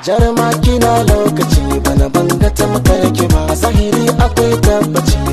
Jarma kina lokaci, bana banga ta makarki ba. A zahiri akwai tabbaci.